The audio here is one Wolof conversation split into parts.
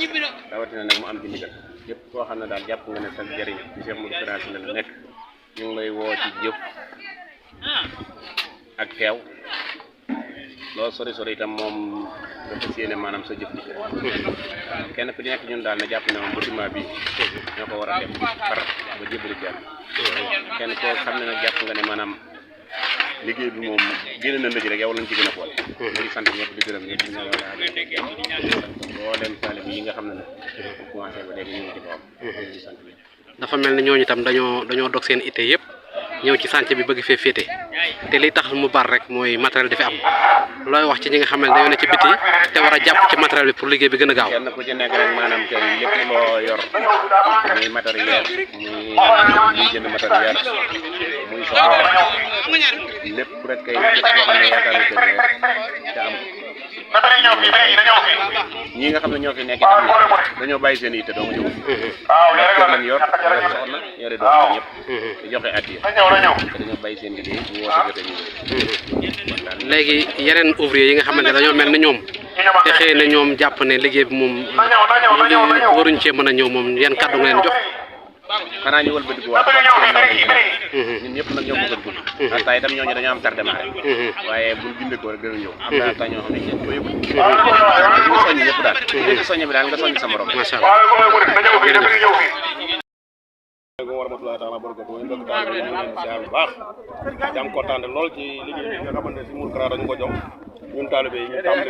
rawatina nag mu am ci ndigal yëpp koo xam ne daal jàpp nga ne sa jëriñ ci Cheikh Modou Kara Sylla la nekk ñu ngi lay woo ci jëf ak teew loolu sori itam moom nga fas yéene maanaam sa jëf ji kenn ku nekk ñun daal na jàpp ne moom bâtiment bi ñoo ko war a def par ba jébbali ci yàlla kenn koo xam ne nag jàpp nga ne maanaam liggéey bi moom génn na ndëj rek yow lañ ci gën a boole ñu ngi sant ñëpp di gërëm ñëpp boo dem taalib yi nga xam ne nag commencé ba léegi ñu ngi ci kawam ñu sant bi dafa mel ni ñooñu itam dañoo dog seen ité yëpp ñëw ci chantier bi bëgg fee féete te li tax mu bar rek mooy matériel dafa am looy wax ci ñi nga xam ne dañoo ne ci biti te war a jàpp ci matériel bi pour liggéey bi gën a gaaw. kenn ku ci nekk rek maanaam kay lépp loo yor muy matériel muy jënd matériel muy soxla lépp rek kay képp koo xam ne yaakaar nga rek te am ñi nga xam ne ñoo fi nekk itam dañoo bàyyi seen yitte doo nga ñëw ndax kër lañ yor yore soxna yore doom ñëpp di joxe addiya te dañoo bàyyi seen liggéey bu woote jotee ñu léegi yeneen ouvrier yi nga xamante ne dañoo mel ni ñoom te xëy na ñoom jàpp ne liggéey bi moom waruñ cee mën a ñëw moom yan kàddu nga leen jox. xanaa ñu wëlbatiku waat ñun ñëpp nag ñoo ko gën gudd ndax tay itam ñooñu dañoo am tardement rek waaye buñ bindee ko rek dana ñëw am na tay ñoo xam ne ñeen ko yëpp ñu soññ ñëpp daal ñu soññ bi daal nga soññ sa morom macha allah wa rahmatullahi taala barakatu ñu bokk taal ñu leen ziar bu baax di am kontaan lool ci liggéey bi nga xamante ne si Modou Kara dañu ko jox ñun taalibe yi ñu tàmbali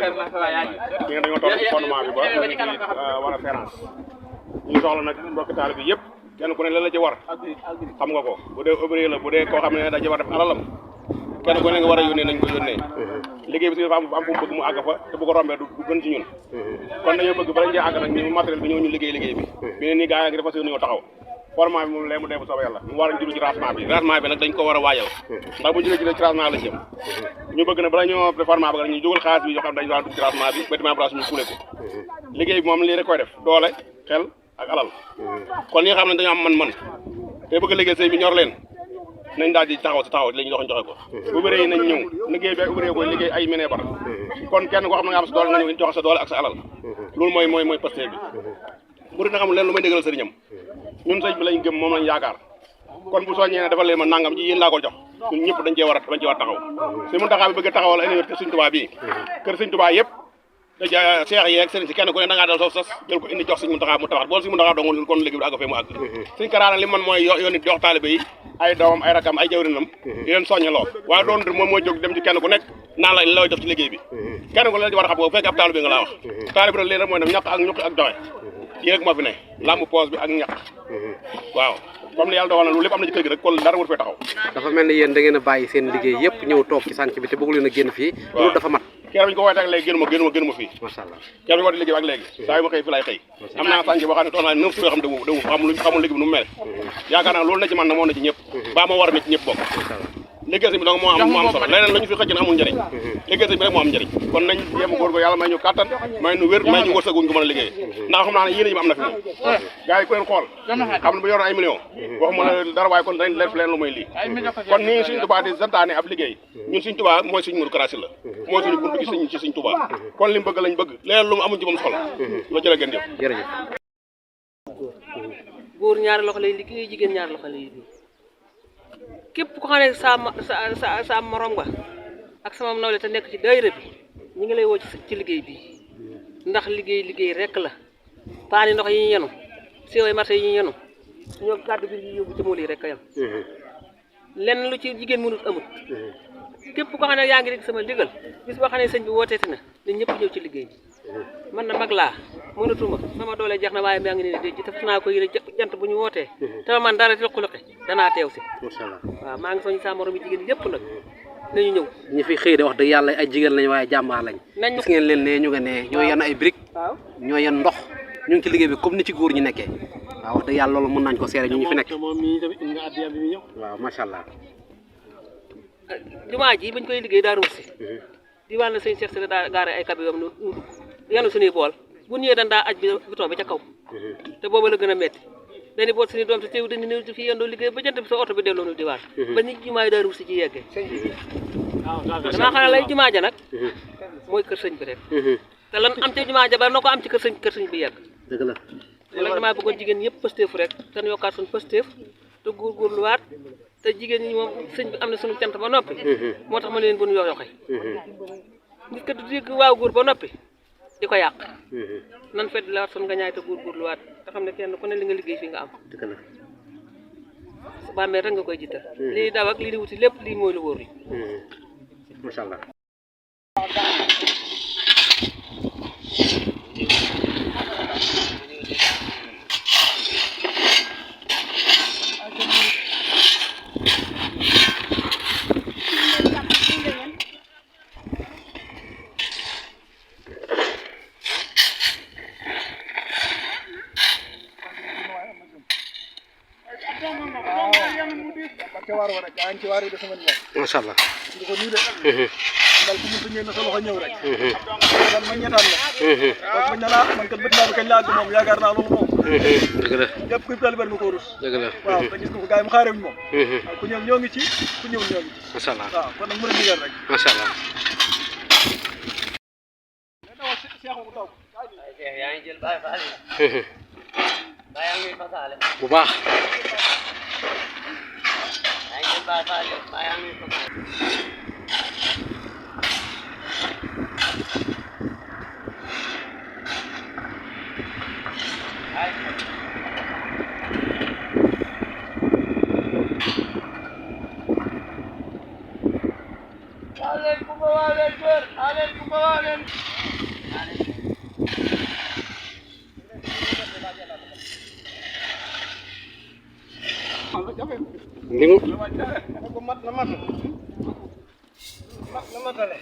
ñi dañoo toll ci fondement bi ba ñu war a finance ñu soxla nag mbokk taalibe yëpp kenn ku ne lan la ci war xam nga ko bu dee ouvrier la bu dee koo xam ne da ci war def alalam kenn ku ne nga war a yónnee nañ ko yónnee liggéey bi si dafa am fu mu bëgg mu àgg fa te bu ko rombee du gën ci ñun kon dañoo bëgg bala ñu àgg nag ñu matériel bi ñëw ñu liggéey bi bi ne nii gaa ngi dafa si ñëw taxaw format bi moom lay mu dee bu soobee yàlla mu war a jublu ci rancement bi nag dañ ko war a waajal ndax bu ñu jógee ci rancement la jëm ñu bëgg na bala ñoo format bi rek ñu jógal xaalis bi yoo xam ne dañu war a dugg ci rancement bi bâtiment branche ñu kuule ko liggéey bi moom lii rek koy def doole xel ak alal kon ñi nga xam ne dañoo am man te bëgg a liggéey sëy bi ñor leen nañ daal di taxaw li ñu joxe joxe ko ouvrier yi nañ ñëw liggéey bi ouvrier koy liggéey ay méné bar kon kenn koo xam ne nga am sa doole nga ñëw joxe sa doole ak sa alal loolu mooy posté bi bu dina xamul leen lu may déggal sëriñam ñun sëñ bi lañ gëm moom lañ yaakaar kon bu soññee ne dafa leen ma nangam ci yéen laa ko jox ñun ñëpp dañ cee war a taxaw si mun taxaw bi bëgg a taxawal université Sëñ Tuubaa bii kër Sëñ Tuubaa yëpp da seex yeeg sëriñ si kenn ku ne da ngaa dal sas jël ko indi jox Sëñ Muntaxaa mu tabax boolu Sëñ Muntaxaa dong kon liggéey bi àgg fee mu àgg Sëñ Kara li man mooy yoon it jox taalibe yi ay doomam ay rakam ay jawrinam di leen soññaloo waaye doon moom mooy jóg dem ci kenn ku nekk naan la looy def ci liggéey bi kenn ku ne la di war a xam ko fekk ab taalibe nga laa wax taalibe rek léegi mooy def ñàkk ak ñuqi ak joxe yi rek moo fi ne lamb poos bi ak ñaq waaw comme ni yàlla dogal na loolu lépp am na ci kër gi rek kon dara wut fee taxaw dafa mel ni yéen da ngeen a bàyyi seen liggéey yëpp ñëw toog ci sànc bi te bëggu leen a génn fii loolu dafa mat keroog ñu ko wootee ak léegi génn ma fii macha allah keroog ñu wootee liggéey ak léegi saa yu ma xëy fi lay xëy am naa sànc boo xam ne toog naa 9 jours yoo xam ne xamul liggéey bi nu mu mel yaakaar naa loolu na ci man na moo na ci ñëpp baa moo war a ne ci ñëpp bokk liggéey sëñ bi donc moo am solo leneen lañu fi xëcc na amul njëriñ liggéey sëñ bi rek moo am njëriñ kon nañ jéem a góor ko yàlla may ñu kàttan may ñu wér may ñu wërsëguñ ko mën a liggéey ndax xam naa ne yéen yi am na fi moom gars yi ku leen xool xam ne bu yoroon ay millions waxuma la dara waaye kon dañ def leen lu may lii kon nii Sëñ Tuubaa di santaane ab liggéey ñun Sëñ Tuubaa mooy Sëñ Modou Kara Sylla mooy suñu buntu gi ci Sëñ Tuubaa kon li mu bëgg lañ bëgg leneen lu mu amuñ ci moom soxla la jëla gën jëf jërëjëf góor ñaari loxo lay liggéey jigéen ñaari loxo lay liggéey képp ko xam ne sa morom nga ak sama nawle te nekk ci daayira bi ñu ngi lay woo ci liggéey bi ndax liggéey rek la paani ndox yi ñu yenu siwoy marché yi ñu yenu ñoo kàddu bi ñu yóbbu ci mool yi rek a yem lenn lu ci jigéen mënut amut képp ko xam ne yaa ngi dégg sama ndigal bis boo xam ne sëñ bi wooteeti na nit ñëpp ñëw ci liggéey bi man na mag laa mënatuma sama doole jeex na waaye maa ngi ne de ci taf naa ko yéene jant bu ñu wootee te man dara di luqi danaa teew si waaw maa ngi soññ sa morom yi jigéen yëpp nag nañu ñëw ñi fi xëy de wax dëgg yàlla ay jigéen lañ waaye jàmbaar lañ gis ngeen leen ne ñu nga ne ñoo yenn ay briques ñoo yenn ndox ñu ngi ci liggéey bi comme ni ci góor ñi nekkee waaw wax dëgg yàlla loolu mën nañ ko seere ñu fi nekk waaw macha allah jumaa ji bañ koy liggéey daa ruus si diwaan la sëñ Cheikh Sylla daa gaare ay kabi yom nu yanu suñuy bool bu ñëwee dañ daa aj biton bi ca kaw te booba la gën a metti dañu boot suñu doom te teew dañu néew fii yendoo liggéey ba jant bi sa oto bi delloo nu diwaan ba ni jumaa yi daa ruus si ci yeggee damaa xam ne lay jumaa ja nag mooy kër sëñ bi rek te lan am ca jumaa ja ba noo ko am ci kër sëñ bi yegg dëgg la kon nag damaa bëggoon jigéen ñëpp pësteefu rek te ñu yokkaat suñu pësteef te góorgóorluwaat te jigéen ñi moom sëñ bi am na suñu cant ba noppi moo tax ma leen bu ñu yoxe nit ka du dégg waaw góor ba noppi di ko yàq nan fedd la waat suñu nga ñaay te góorgóorluwaat te xam ne kenn ku ne li nga liggéey fii nga am dëgg la su bàmmeel rek nga koy jiital lii daw ak lii di wuti lépp lii mooy lu wóor li macha allah macha allah dal ko mutu ñëw na sa loxo ñëw rek dal ma ñetaan la man na man kat bët naa bi kañ laa moom yaakaar naa loolu moom dëgg la képp kuy talibé nga ko rus dëgg la waaw te gis nga ko gars yi mu xaarewuñ moom ku ñëw ñoo ngi ci ku ñëw ñoo ngi ci macha allah waaw kon nag mën a digal rek macha allah yaa ngi jël bàyyi faale yaa ngi fasaale bu baax yaa ngi jël bàyyi faale yaa ngi fasaale Ndingu ko mat na mat na matale